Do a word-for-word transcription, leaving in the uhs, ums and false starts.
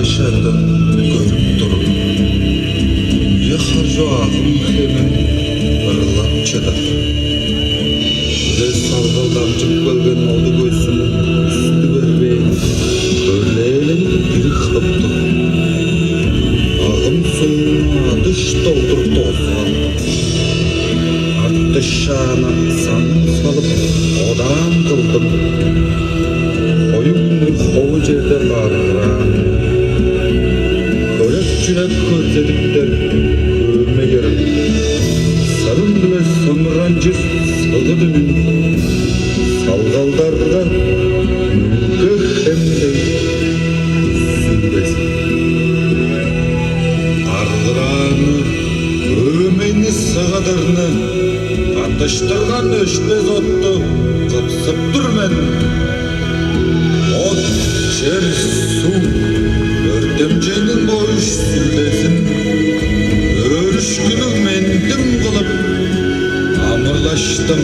шаанда көрүп тур. Үе-харжы агым хемин ырлап чыдар. Үлес салгал дамчып келген оду көзүм үстү бербээн, хөрлээленип дирип хыптым. Агым суун адыш долдур дозган. Артыш шаана санын салып, одаан кылдым. Хою хүннүң хову черде баргыраан. Хөрек-чүрек хөрзедиптер хөөме йырын. Сырым-биле сымыранчыр сыгыдымын. Салгалдарда мөңге хемдей сүлдезин. Аргырааны, өөмейни, сыгыдырны каттыштырган өшпес отту кыпсып тур мен. От, чер, суг, өртемчейниң бо үш сүлдезин өөрүшкүнүг мендим кылып амырлаштым.